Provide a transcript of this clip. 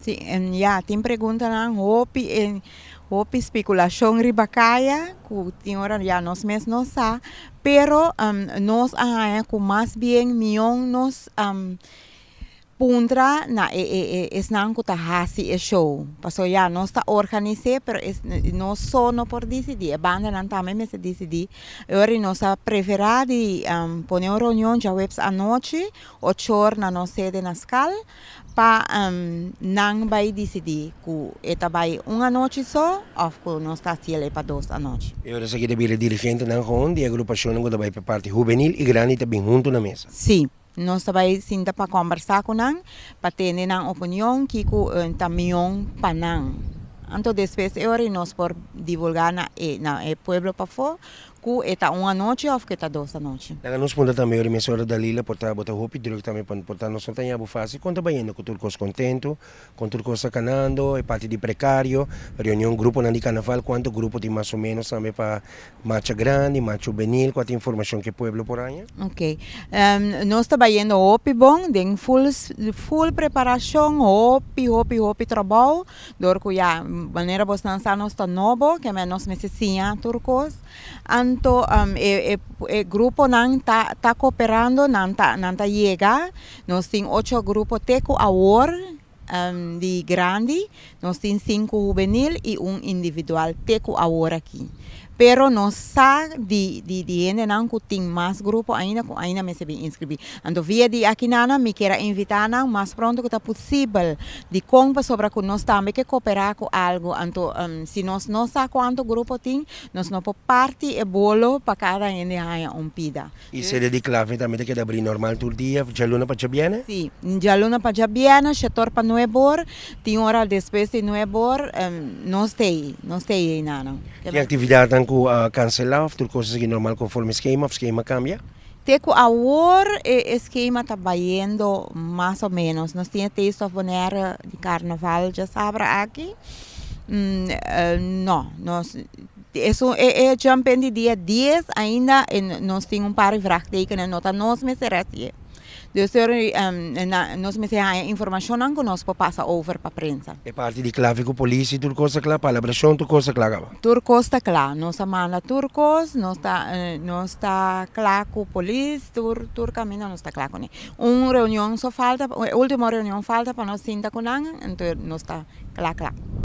Si, ya, tin preguntanan hopi en hopi spekulashon riba kaya ku tin ora ya nos mes no sa, pero nos a haña ku mas bien mihó nos puntra na e esnan ku ta hasi e show. Pasobra ya nos ta organis'é, pero nos so no por disidí, e bandanan tambe mester disidí. E ora nos a preferá di pone un reunion djaweps anochi, 8 or na nos sede na Skal, pa nan bai disidí ku e ta bai un anochi so òf ku nos ta hasié pa dos anochi. E ora esaki ta bira dirigentenan gewoon di agrupashonnan ku ta bai pa parti hubenil i grandi ta bin huntu na mesa. Si, nos ta bai sinta pa kombersá ku nan, pa tende nan opinion kiko ta mihó pa nan. Anto despues e ora nos por divulgá na e pueblo pafó ku e ta un anochi òf ku e ta dos anochi. Laga nos puntra tambe ora mes ora Dalila, por ta bo ta hopi druk tambe pa por ta nos no ta haña bo fásil. Kon ta bayendo ku tur kos kontentu, kon tur kos ta kanando, e parti di prekario, reunion gruponan di karnaval, kuantu grupo tin mas o ménos tambe pa marcha grandi, marcha hubenil, kua ta informashon ku e pueblo por haña? Ok, nos ta bayendo hopi bon, den full full preparashon, hopi hopi hopi trabou, dor ku ya manera bosnan sa nos ta nobo, ke men nos mester siña tur kos. Anto e gruponan ta kooperando, nan ta yega. Nos tin ocho grupo te ku awor di grandi, nos tin sinku hubenil i un individual te ku awor aki. Pero nos sa di hendenan ku tin mas grupo ainda ku ainda mester bin inskribí. Anto via di akinan mi ke invitá nan mas pronto ku ta posibel dikon? Pasobra ku nos tambe ke kooperá ku algu. Anto si nos no sa kuantu grupo tin, nos no por parti e bolo pa kada hende haña un pida. I sede di Klave tambe ta keda habrí normal tur dia, djaluna pa djabièrnè? Si, djaluna pa djabièrnè, 7'or pa 9'or, tin ora despues di 9'or, nos t'ei einan. Tin aktividatnan ku a kanselá òf tur kos ta sigui normal konforme skema òf skema kambia? Te ku awor e skema ta bayendo mas o ménos. Nos tin Taste of Bonaire di karnaval djasabra aki. No, nos esun e jump in di dia 10 ainda nos tin un par di vraagtekenen, no ta nos mester hasié. Dus nos mester haña informashonnan ku nos por pasa over pa prensa. E parti di Klave ku polis i tur kos ta kla, palabrashon tur kos ta kla kaba? Tur kos ta kla, nos a manda tur kos, nos ta kla ku polis, tur kaminda nos ta kla kuné. Un reunion so falta, e último reunion falta pa nos sinta ku nan, anto nos ta kla kla.